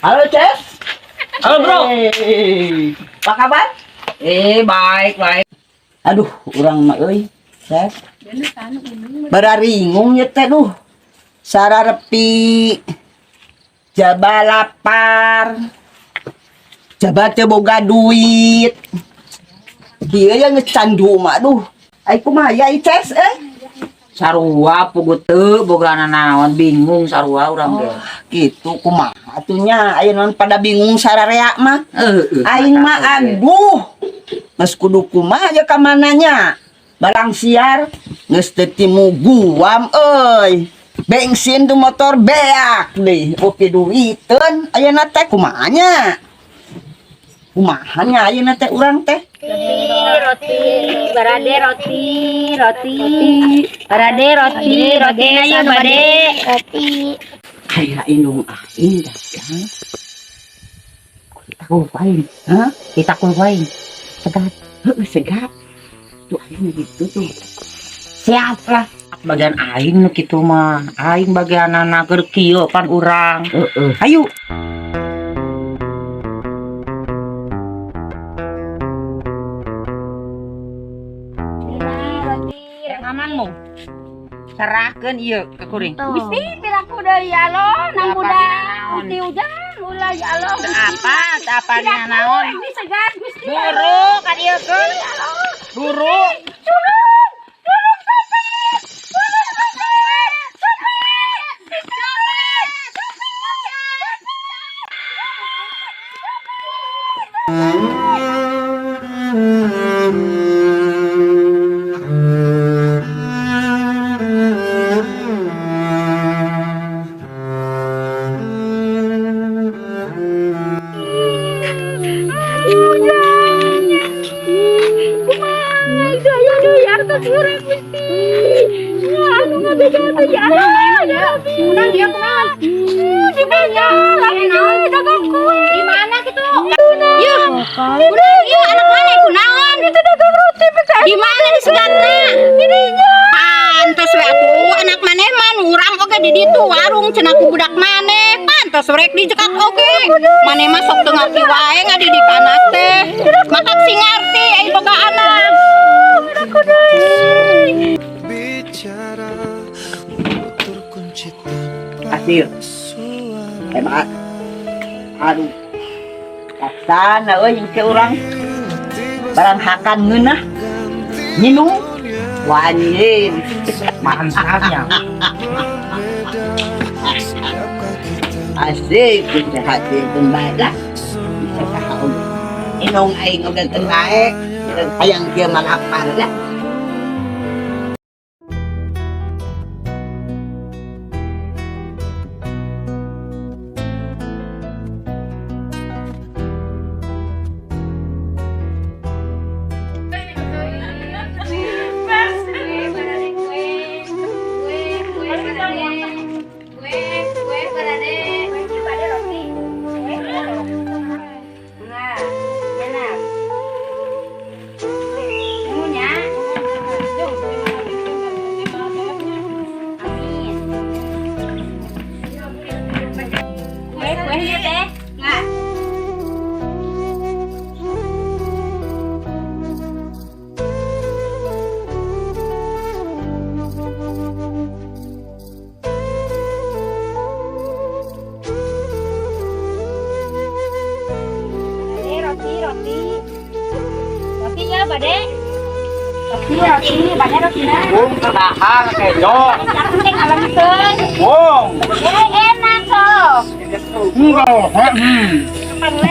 Halo, Ces. Halo, bro. Hey, apa kabar? Eh, baik, baik. Aduh, urang mah euy, Ces. Bararingung ya teh duh. Sararepi. Jaba lapar. Jaba teu boga duit. Kieu ya geus candu mah aduh. Ai kumaha ya Ces eh? Sarua puguh teu boga naon, bingung sarua urang ge. Oh, gitu kumaha atuh nya aya naon pada bingung sararea mah. Heeh. Aing mah aduh. Geus kudu kumaha ya ka mananya. Barang siar geus teu timu guam euy. Bensin tuh motor beak deh. Oke duiteun ayeuna teh kumaha nya? Kumaha nya ayeuna teh urang teh? Roti, barade roti, roti, barade roti, roti na yun, bade. Roti. Aya indung aing dagang. Kita aing. Hah? Kita aing. Segat. Heueuh segat. Tuh aing gitu tuh. Siap lah. Bagian aing nu kitu mah. Aing bagian anak keur kieu pan urang. Heeh. Ayo. Amanmu. Serahkeun ieu ke kuring. Gusti, piraku deui ya Allah, nang budak. Gusti hujan, ulah ya Allah. Apa? Apa dina naon? Ini segat, Gusti. Buru ka dieu keun. Buru. Turun, turun sopir, turun sopir, sopir, sopir, Kumaha daya deui artos urang Gusti. Ya anu ngabeja teh ya Allah ya Rabbi. Kunaon dia kunaon? Di mana? Lagi dagang kue. Di mana kitu? Yeuh. Kunaon ieu anak mana kunaon? Itu dagang roti Di mana di segatna? Di dinya. Pantes we atuh anak maneh mah urang oge di ditu warung cenah ku budak maneh. Pantes rek dijekat oge. Maneh mah sok teu ngarti wae ngadidik anak teh. Matak sing ngarti ai boga anak. Bicara tutur kunci tanpa Hasil. suara. Hebat. Aduh. Kasana euy ke urang barang hakan ngeunah nginum wanyin. Mantapnya. Siapkah kita Asik bisa hati keun bae lah. Bisa saha oge. Inung aing oge keun bae. Hayang kieu mah lapar lah. Kue-kuenya teh. Nah. Bade roti, roti. Roti ya, bade. Roti, roti, bade roti na. Bung kedahar kejo. Aku teh ngalemkeun. Bung. Eh, enak sok. Enggak. Kapan le?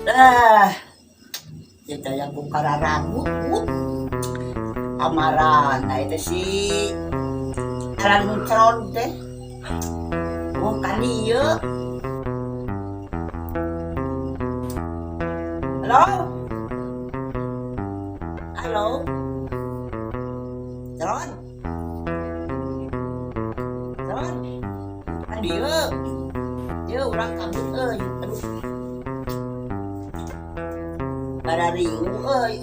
Ah. Kita yang ku kararagut. Amaran, nah itu si Aran Tron teh. Oh, kali ieu. Halo? Halo? Tron? Tron? Kali ieu. Ieu urang kabut euy. Aduh. Bararingu euy.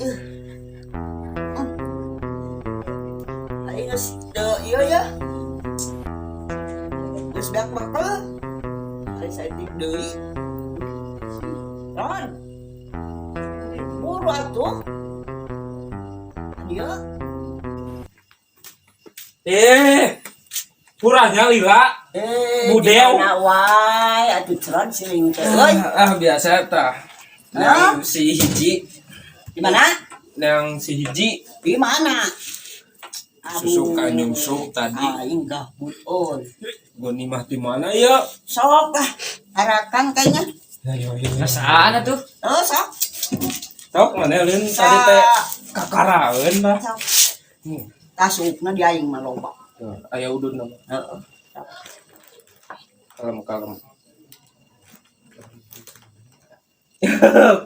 Geus teu ieu ya. Geus beak bekel. Ari saeutik deui. Ron. Buru atuh. Dieu. Eh, kurangnya lila. Eh, Budeo. di mana wae atuh ceron siling teh euy. Ah, biasa tah. Hah? Yang si hiji, Di mana? yang si hiji Di mana? susukan nyungsung tadi. Aing gabut euy. Goni mah di mana ya? Sok lah, harakan kayaknya. Ngasaan atuh. Oh, sok. Tok mana leun tadi teh kakaraeun lah. Sok. Hmm. Tasukna di aing mah loba. Tuh, aya udun nama. Heeh. Kalem kalem.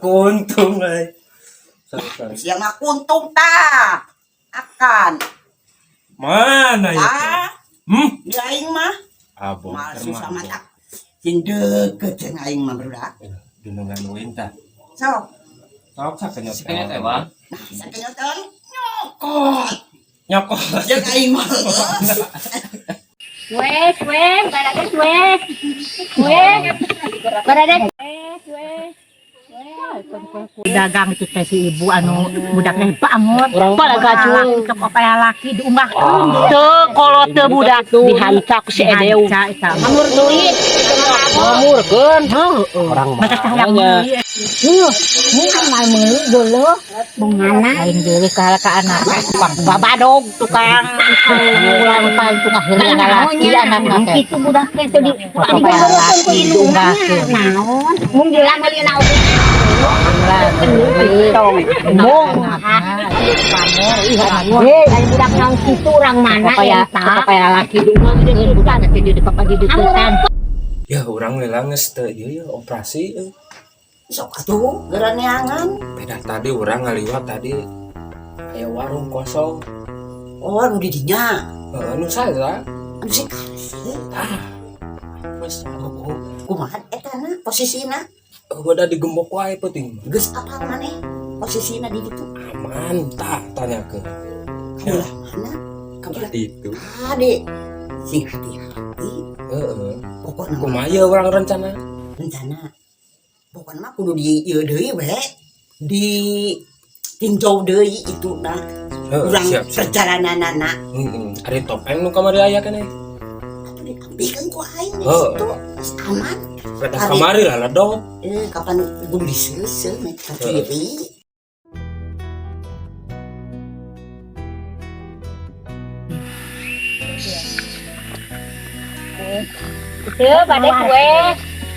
Kuntung euy. Sorry, sorry. Siang mah kuntung tah. Akan. Mana ya? Ah, Hmm. di aing mah Abong mal susah matak. Sing deket jeung aing mah barudak. Dunungan uing tah. Sok. Sok sakenyot. Sakenyot ewang. Nah, sakenyotan nyokot. Nyokot. Jeung aing mah. Kue, kue, barade kue. Kue, barade kue, kue. Dagang itu teh si ibu anu budaknya banget. Pala gacul. Laki ke laki diunggahkeun. Teu kolot teu budak dihanca ku si Edeu. Dihanca eta. Amur duit. Ngamurkeun. Heeh. Orang Mata hayang mananya. meuli. Ih, ini kan mal meuli geuleuh. Bungana. Lain deui ka ka anak tukang Babadog tukang ulang pan tukang heula lalaki anakna teh. Itu budak teh teu di Pokoknya laki diunggahkeun. Naon? Mung jelas meuli na oge. Tong mong Hei, budak naon kitu urang mana Pokoknya eta? pokoknya lalaki diunggahkeun budak teh di papadideuketan. Ya urang lila geus teu ieu ya operasi euy. Sok atuh geura neangan. Beda tadi urang ngaliwat tadi aya warung kosong. Oh, anu di dinya. Heeh, nu salah. Anu si Karsi. Tah. Geus aku Kumaha eta na posisina? udah digembok wae penting. Geus apal maneh posisina di ditu? Aman tah tanyakeun. Kabelah mana? Kabelah Itu. tadi. Sing hati-hati. Heeh. Pokokna mah Kumaha ye urang rencana? rencana. Pokokna mah kudu di ieu deui we. Di tinjau deui itu na. Heeh, Urang siap siap. perjalananana. Heeh. Ari topeng nu kamari aya keneh. Atuh diambilkeun ku aing di Heeh. situ. Geus aman. Pedah kamari lah ledok. Eh, kapan kudu diseuseuh meh ka kiri. Teu bade kue.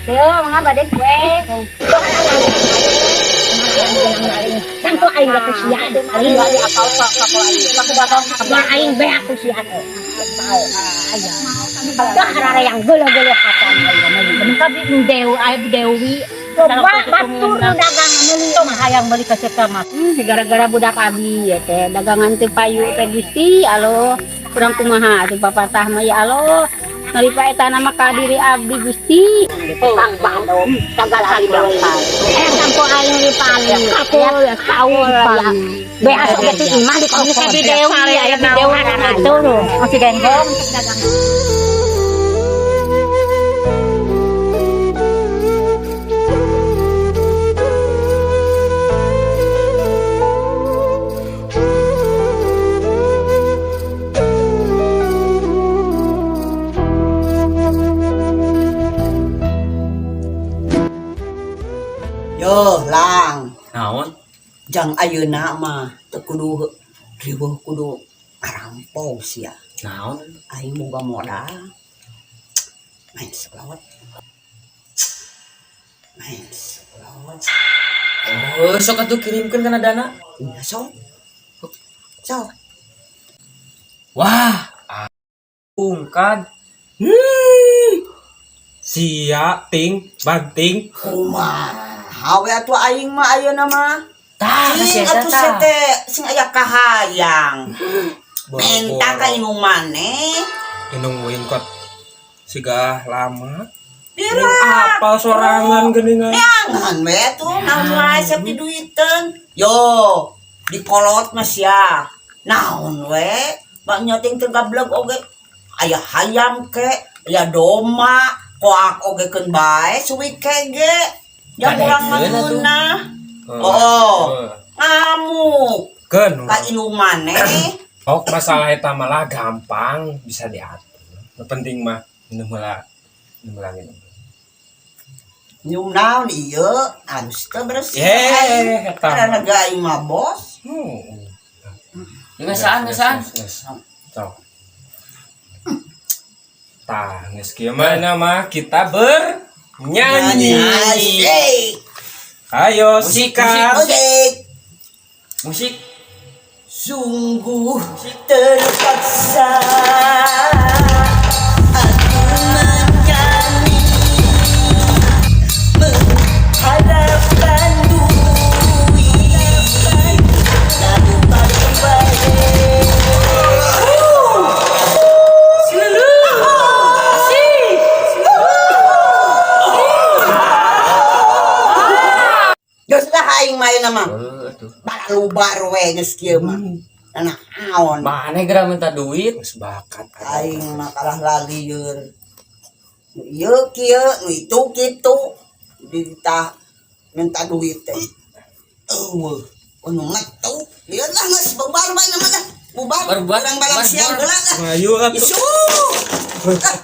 Teu mangga bade kue. Tangko aing ge kusian. Aing bade apa apa apa aing. Aing beak kusian. Dah arare yang geuleuh-geuleuh katon aing mah. Tapi Dewi aya Dewi. Coba batur nu dagang meuli. Tong hayang meuli ka ceta mah. Gara-gara budak abi ya teh dagangan teu payu teh Gusti alo kurang kumaha atuh papatah mah ya alo naripa eta nama ka diri abdi Gusti bang bang sagala abi eh sampo aing di palu ya kaul beas oge ti imah di Ka bi Dewi aya bi Dewi itu masih genggong. Yo, lang. Naon? Jang ayeuna mah teu kudu riweuh kudu ngarampok sia. Naon? Aing boga modal. Main slot. Main slot. Oh, sok atuh kirimkeun kana dana. Iya sok. Sok. Wah, ungkan. Sia ting banting. Kumaha we atuh aing mah ayeuna mah. Tah, Sing kasih eta atuh tah. sia teh sing aya kahayang. Minta ka indung maneh. Indung uing kot siga lama. Dira. Apal sorangan geuningan. Neangan we atuh naon wae siap diduiteun. Yo, dikolot mah sia. Naon we? Banyak ting teu gablek oge. Aya hayam ke, aya doma, koak oge keun bae suwi ke ge. Jang urang mah Daekeun atuh. ngeunah. Oh. Ngamuk Keun. ka ilu maneh. Oh, masalah eta malah gampang bisa diatur. Nu penting mah minum heula. Minum heula minum. Nyum naon ieu, harus teu bersih. Ye, eta Karena mah. aing mah bos. Hmm. Ngesaan, ngesaan. Geus, geus. Sok. Tah, geus kieu mah na mah kita bernyanyi. Asik. Ayo Musik, sikat. Musik. Musik. Sungguh terpaksa aku menyanyi mengharapkan duit lalu pakai. Geus lah aing main mah. Heuh atuh. Balubar we geus kieu mah. Nah, naon? Maneh geura minta duit. Geus bakat Aing mah kalah lalieun. Nu ieu kieu, nu itu kitu. Ditah minta duit teh. Eueuh, anu ngetu. Lieur lah geus bubar bae nama lah. Bubar. Bubar, Urang balang bubar. siang heula lah. Ayo atuh. Isu. Ah.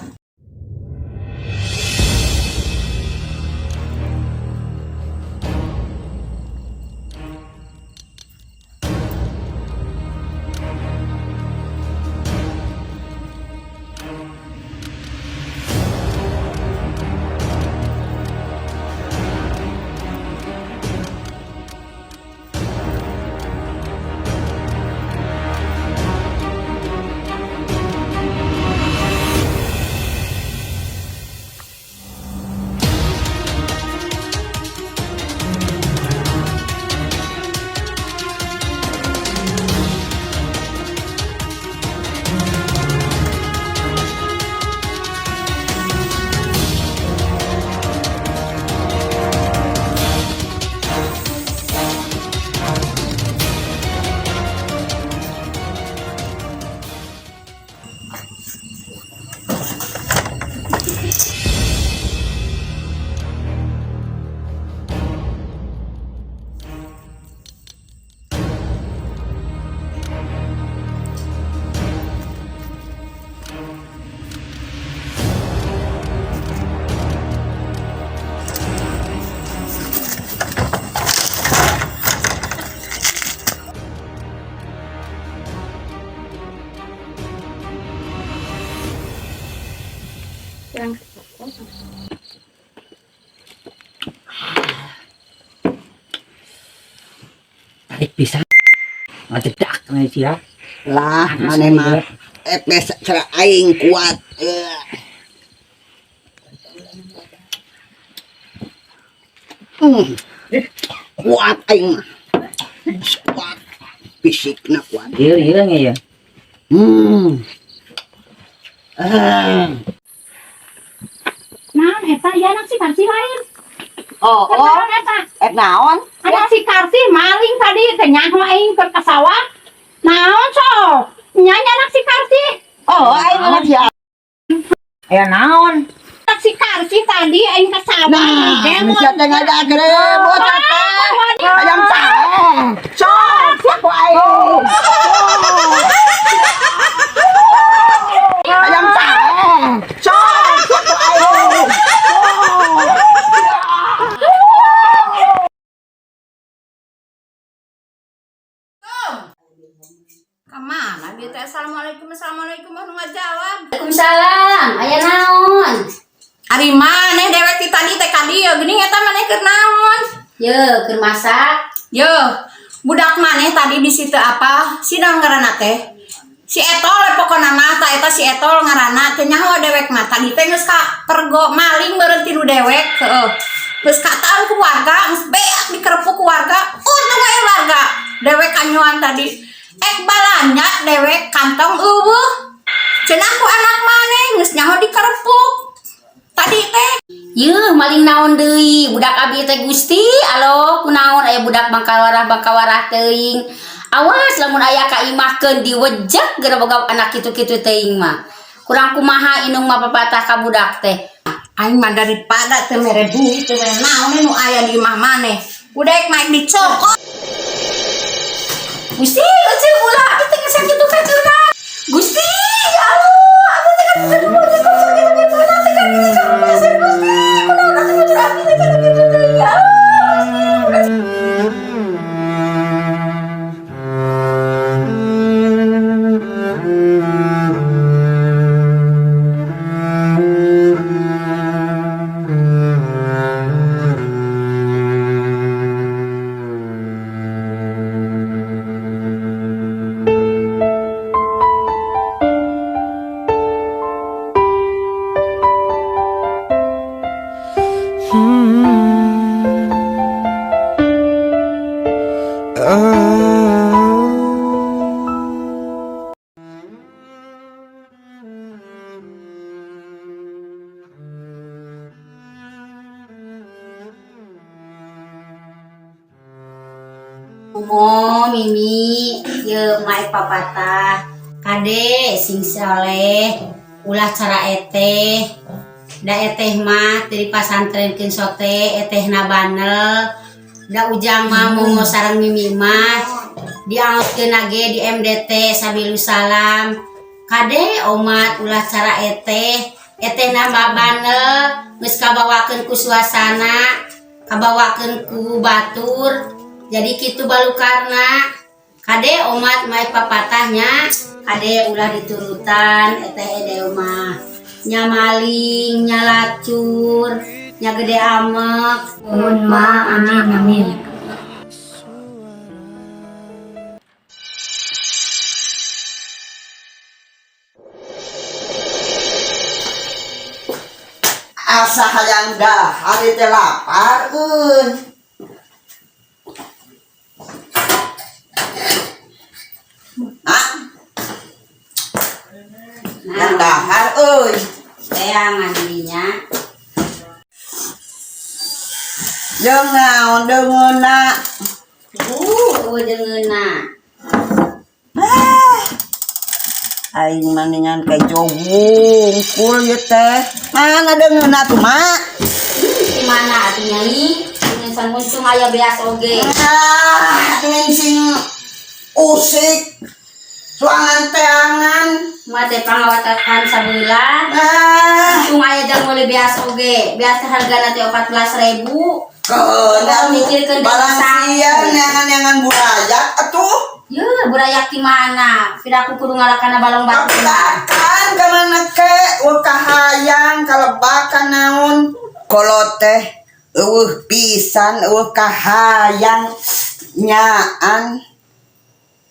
Tarik pisan. Ngajedak nih sia. Lah, maneh mah epes cara aing kuat. Eh. Hmm. Kuat aing mah. Kuat. Fisikna kuat. Ieu ieu nya ya. Hmm. Ah. Naon eta ya anak si Karsi lain. Oh, oh, Naon eta? eh naon? Anak si Karsi maling tadi teh nyaho aing keur ka sawah. Naon sok? Nya anak si Karsi. Oh, aing anak si Aya naon? Anak si Karsi tadi aing ka sawah. Nah, Demon. siapa yang ngajak ribut teh? Ayam sae. Sok, siapa aing? Ayam sae. Sok, siapa aing? Kemana dia teh? Assalamualaikum, assalamualaikum, anu ngajawab. Waalaikumsalam. Aya naon? Ari maneh dewek ti tadi teh ka dieu geuning eta maneh keur naon? Ye, keur masak. Yo, budak maneh tadi di situ apa? Si naon ngaranna teh? Si Etol we pokona mah ta eta si Etol ngaranna teh nyaho dewek mah tadi teh geus ka pergo maling beureun tilu dewek heueuh. Geus kataan ku warga, geus beak dikerepuk ku warga. Untung we warga dewek kanyuan tadi. Ek balanja dewek kantong eueuh. Cenah ku anak maneh geus nyaho dikerepuk. Tadi teh Ye, maling naon deui? Budak abi teh Gusti, alo kunaon aya budak bangkawarah teuing. Awas lamun aya ka imahkeun diwejek geura boga anak kitu-kitu teuing mah. Kurang kumaha indung mah papatah ka budak teh. Aing mah daripada teu mere duit teu mere naon nu aya di imah maneh. Udah mah dicokot. Gusti, euceu ulah abi teh geus sakitu kacirna. Gusti, ya Allah, abi teh kan teu mau sakitu kitu teh kan ini ka pasar Gusti. Kunaon atuh bujur abi teh kitu-kitu teh. Ya Allah, Gusti. Oh. Momo Mimi ye mae papatah kade sing soleh ulah cara eteh da eteh mah teu dipasantrenkeun sote etehna banel da ujang mah momo sareng Mimi mah dianggotkeun ge di MDT Sabilu Salam. Kade omat ulah cara eteh, etehna mah banel geus kabawakeun ku suasana, kabawakeun ku batur, jadi kitu balukarna. Kade omat mai papatahnya, kade ulah diturutan eteh ede mah nya maling, nya lacur, nya gede amek. Nuhun Ma, amin amin. Asa hayang dahar teh, lapar euy. Ah, hayang dahar euy. Teangan dinya. Jeung naon deungeunna? Eueuh deungeunna. Ah. Aing mendingan kejo wungkul ieu teh. Mana deungeunna tuh, Mak? Di mana atuh Nyai? Dengan sanguntung aya beas oge. Ah, ning sing usik. Suangan teangan. Mah teh pangawatakan sabeula. Ah, Untung aya jang meuli beas oge. Beas teh hargana teh 14.000. Keuna Mikirkeun barang saku. sian neangan-neangan burayak atuh. Yeuh, burayak di mana? Piraku kudu ngalakana balong batu. Kapitakan ka mana ke, eueuh kahayang kalebakan naon. Kolot teh eueuh pisan, eueuh kahayang nyaan.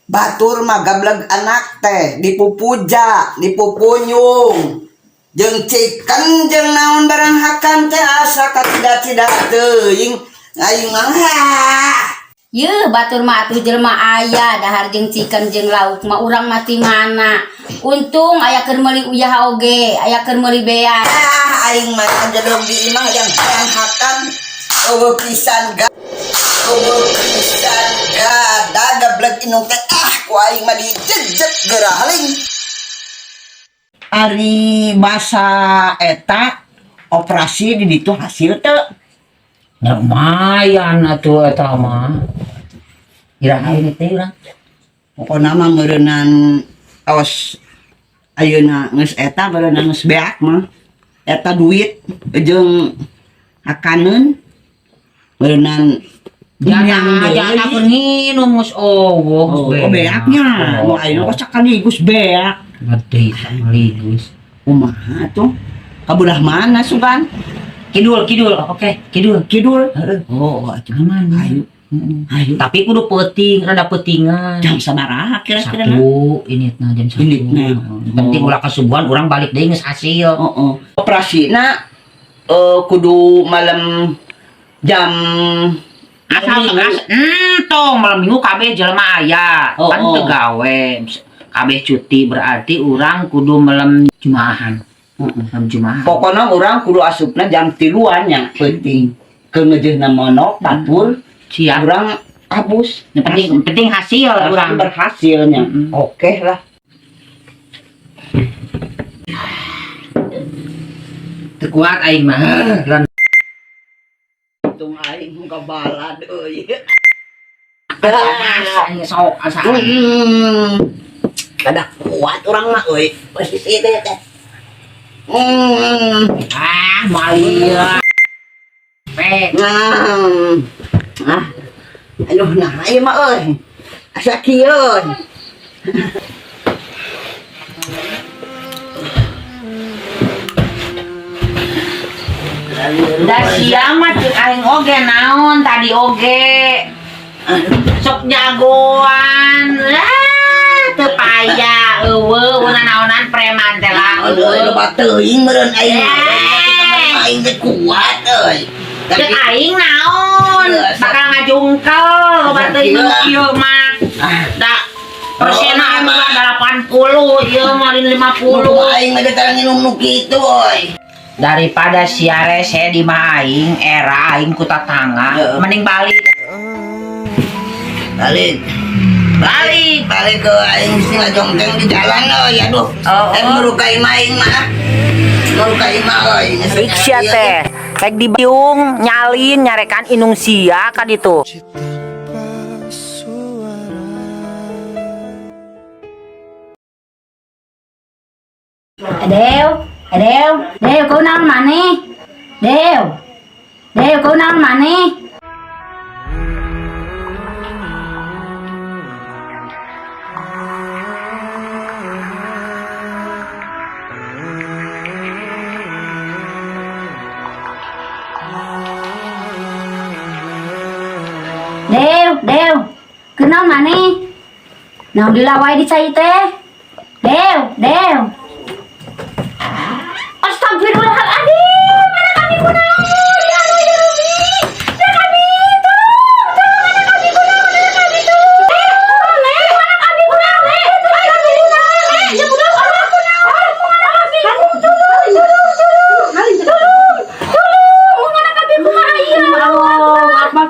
Batur mah gableg anak teh dipupuja, dipupunyung. Jeung chicken jeung naon barang hakan teh asa katidak-tidak teuing. Aing mah ah. Yeuh, batur mah atuh jelema aya dahar jeung chicken jeung lauk mah, urang mah ti mana? Untung aya keur meuli uyah oge, aya keur meuli beas. Ah, aing mah anjeun di imah yang hayang hakan eueuh pisan ga. Eueuh pisan gada gableg indung teh, ah, ku aing mah dijejek geura haling. Ari basa eta operasi di ditu hasil teu? Ya lumayan atuh eta mah. Iraha ini teh urang? Pokona mah meureunnan awas ayeuna geus eta meureunnan geus beak mah. Eta duit jeung hakaneun meureunnan. Jangan jangan aku nginum geus euweuh. Oh, beaknya. Oh, Mau ayeuna kok sakaligus beak. Gede sekaligus. Kumaha tuh? Kabelah mana sugan? Kidul, kidul. Oke, kidul. Kidul. Heeh. Oh, atuh. Aman. Ayo. Ayo. Tapi kudu peuting, rada peutingan. Jam sabaraha kira-kira? 1 ini nah jam 1. Ini, nah. Penting ulah kesubuhan urang balik deui geus hasil. Oh. Operasina kudu malam jam Asal Minggu. Entong malam minggu kabeh jelema aya. Oh, Kan teu oh. gawe. Kabeh cuti berarti urang kudu malam Jumaahan. Malam Jumahan. Pokoknya urang kudu asupna jam 3-an nya penting. Ke ngejeuna monok batur Siap. urang. Abus. Yang penting penting hasil Urang urang. Berhasilnya. Oke lah. Teu kuat aing mah. Lan Untung aing muka balad euy. Aing sok asa. Kada kuat urang mah euy. Posisi teh teh. Ah, moal ieu. Pek. Ah. Aduh, nah ieu mah euy. Asa kieu. Da sia mah ceuk aing oge naon tadi oge. Sok jagoan. Lah, teu paya euweuh naonan preman teh lah. Aduh, Euweuh. loba teuing meureun aing. Eh. Aing teh kuat euy. Ceuk aing naon? Bakal ngajungkel loba teuing nu kieu mah. Da persena mah 80 ieu mah 50. Aing mah teh nginum nu kitu euy. Daripada sia rese di mah aing, era aing ku tatangga, mending balik. Balik. Balik. Balik ke aing mesti ngajongkeng di jalan euy, aduh. Oh, Eh, muru ka imah aing mah. Muru ka imah euy. Sia teh, rek dibiung nyalin nyarekan indung sia ka ditu. Tanpa suara. Dew, Dew, Dew, kau naon maneh? Dew, Dew, kau naon maneh? Dew, Dew, kunaon maneh? Naon dilawai di cai teh? Dew, Dew. Astagfirullahaladzim, anak kami kunaon? Ya Allah, ya Rabbi. Ya kami, tolong, tolong, anak kami kunaon, anak kami tolong. Eh, tolong, eh, anak kami kunaon, eh, anak kami kunaon, eh, ya kunaon, anak kunaon, anak kami, tolong, tolong, tolong, tolong, tolong, anak kami kumaha ieu? Allah Akbar.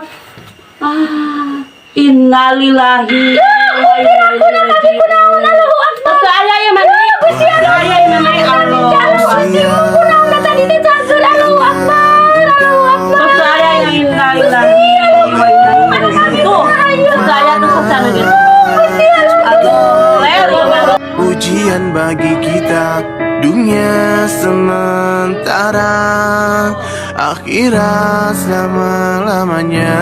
Ah, innalillahi wa inna ilaihi raji'un. Allahu Akbar. Teu aya ya maneh? Gusti Teu aya ya maneh, Allah. Gusti kunaon tadi teh cager, Allahu Akbar, Allahu Akbar. Teu aya ya, innalillahi wa inna ilaihi raji'un. Tuh, teu aya tuh sana gitu. Aduh, ler ieu mah. Ujian bagi kita, dunia sementara, akhirat selama-lamanya.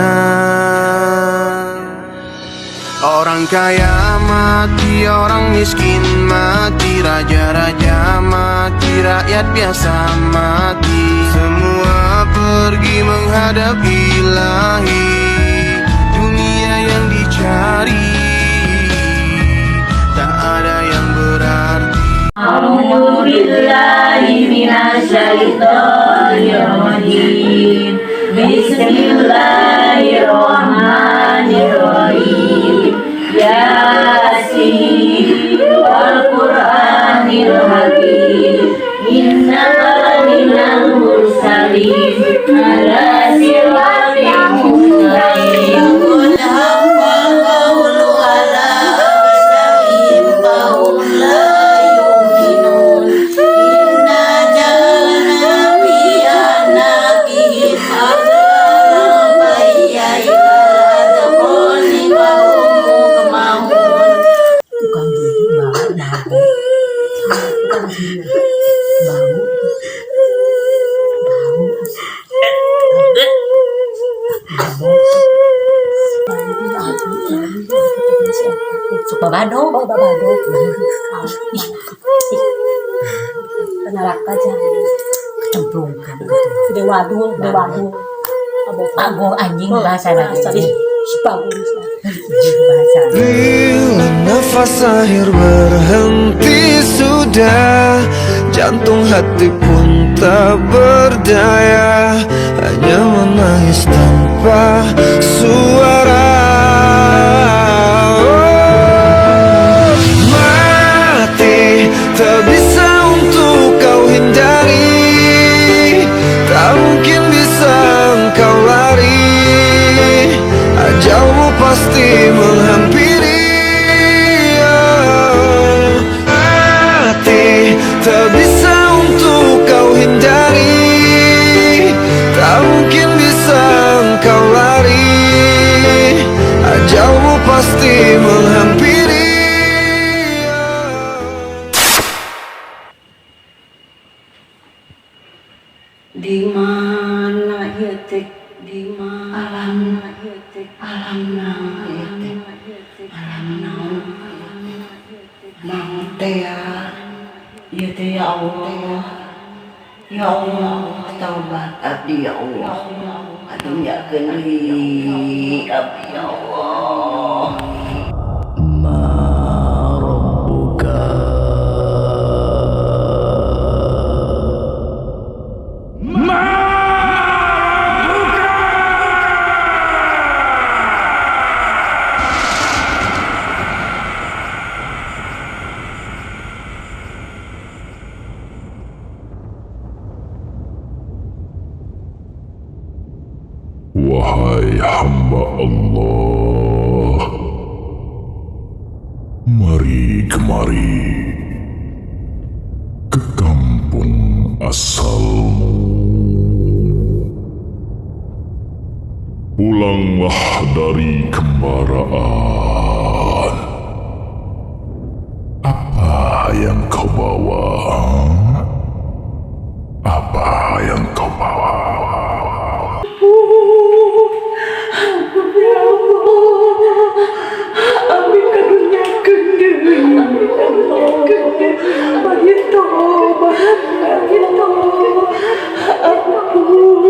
Orang kaya mati, orang miskin mati, raja-raja mati, rakyat biasa mati. Semua pergi menghadap ilahi. Dunia yang dicari tak ada yang berarti. أعوذ بالله من الشيطان الرجيم. بسم الله الرحمن الرحيم. يس والقرآن الحكيم. إنك لمن المرسلين على صراط مستقيم. حق القول على أكثرهم فهم لا يؤمنون. إنا جعلنا في أعناقهم أغلالا فهي إلى الأذقان فهم مقمحون. Tukang judi bau bau. Tukang judi bau bau bau. Sok babado, oh babado. Ih, ih. Neraka jangan kecemplungkan gitu. Dewa wadul, dewa wadul. Bagor anjing bahasa lagi. Si bagus. Bahasa. Bila nafas akhir berhenti sudah, jantung hati pun tak berdaya, hanya menangis tanpa suara. Oh, mati tak bisa untuk kau hindari, tak mungkin bisa engkau lari. Ajalmu pasti pasti menghampiri. Mati tak bisa untuk kau hindari, tak mungkin bisa engkau lari. Ajalmu pasti menghampiri. Di mana ieu teh? Di mana alam ieu teh? Alam naon ieu teh? Alam naon maut teh ya? Ieu teh, ya Allah. Ya Allah, taubat abdi, ya Allah. Aduh, nyakeun deui abdi, ya Allah. Ma rabbuka? Wahai hamba Allah, mari kemari ke kampung asalmu. Pulanglah dari kembaraan. Apa yang kau bawa? Apa yang kau bawa? Ya Allah, abdi kadunyakeun deui, bari tobat, ya Allah. Ampun,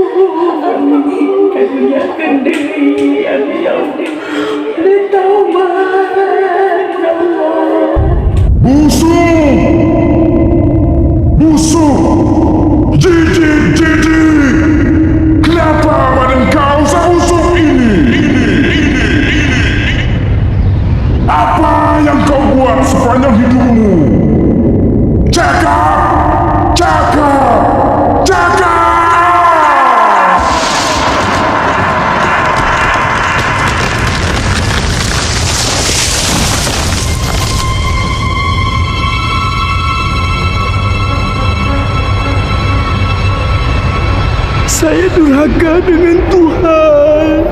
abdi kadunyakeun deui, abdi, ya Allah. Bari tobat, ya Allah. Busuk! Busuk! Jijik, jijik! Kenapa badan kau sebusuk ini? Apa yang kau buat sepanjang hidupmu? Cakap! Cakap! Cakap! Saya durhaka dengan Tuhan.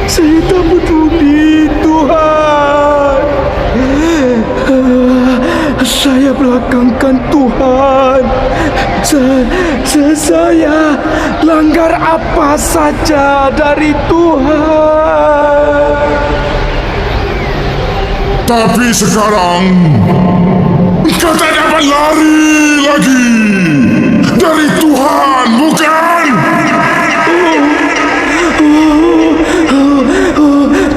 Saya tak peduli Tuhan. Saya belakangkan Tuhan. Saya langgar apa saja dari Tuhan. Tapi sekarang kau tak dapat lari lagi dari Tuhan, bukan?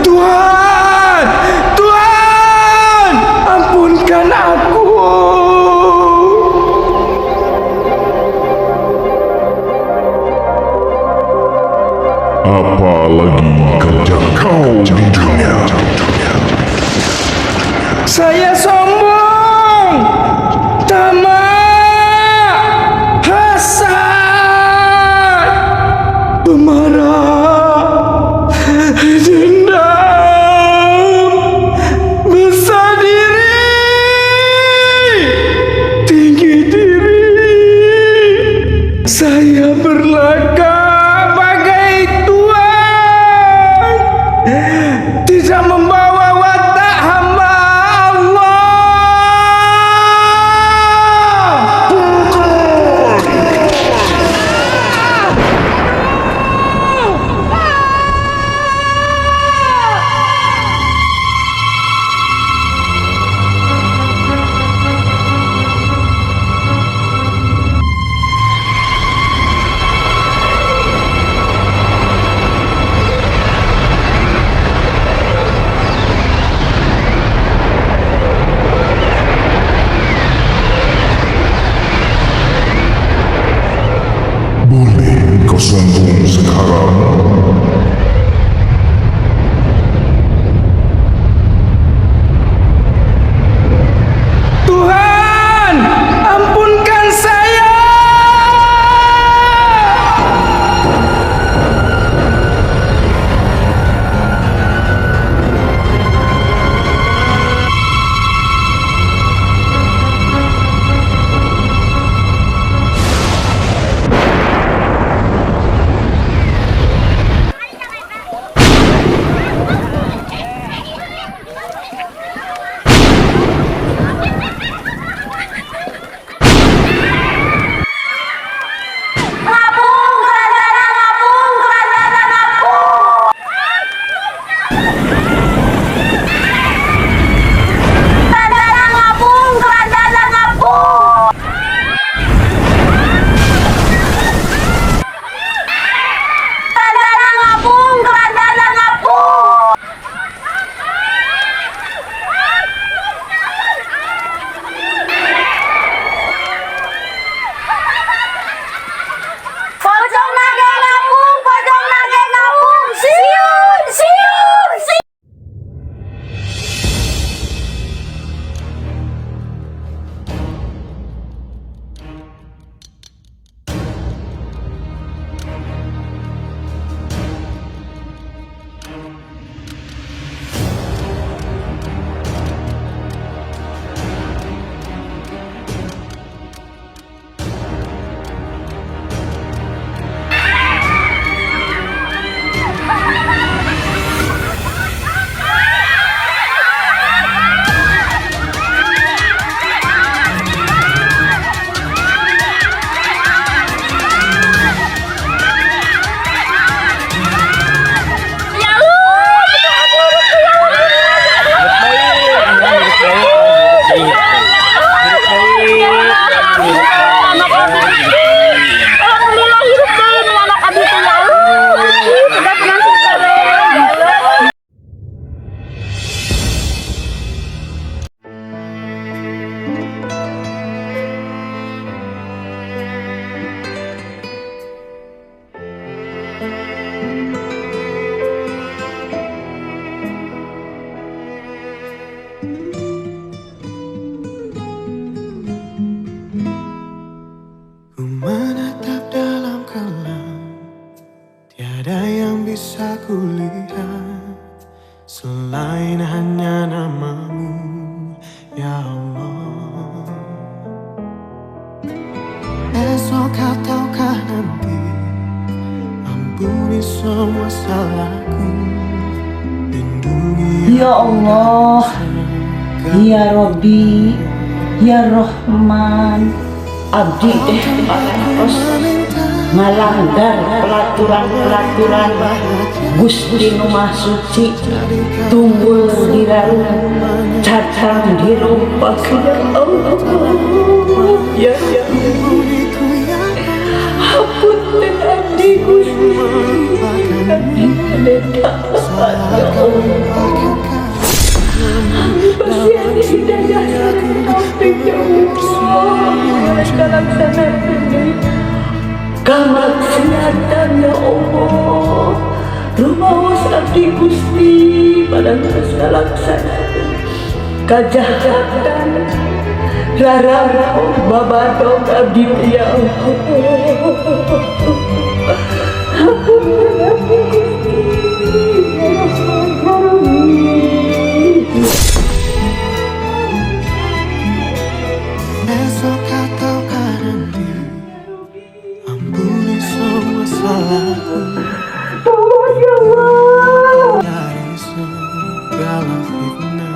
Tuhan, Tuhan, ampunkan aku. Apalagi kerja kau di dunia. Saya sombong, tamak, hasad, pemarah, dendam, besar diri, tinggi diri. Saya berlagak bagai Tuhan, tidak membawa watak hamba Allah. Selain hanya namamu, Ya Allah. Esok ataukah nanti, ampuni semua salahku. Lindungi Ya Allah, Ya Robbi, Ya Rohman. Abdi teh parantos ngalanggar peraturan-peraturan Gusti nu Maha Suci, tunggul diraru, cacang dirompak. Ya Allah, ya hapunten abdi, Gusti. Abdi taat, ya Allah. Pasien hidayah taufik, ya Allah, kalaksanakeun deui kamaksiatan. Ya Allah, rumaos abdi, Gusti, pada geus kalaksanakeun kajahatan, rararo babadog abdi teh. Ya Allah, hapunten abdi, Gusti. Ya Rahman, ya Rahim. Esok ataukah nanti, ampuni semua salahku. Tolong, ya Allah. Dari segala fitnah.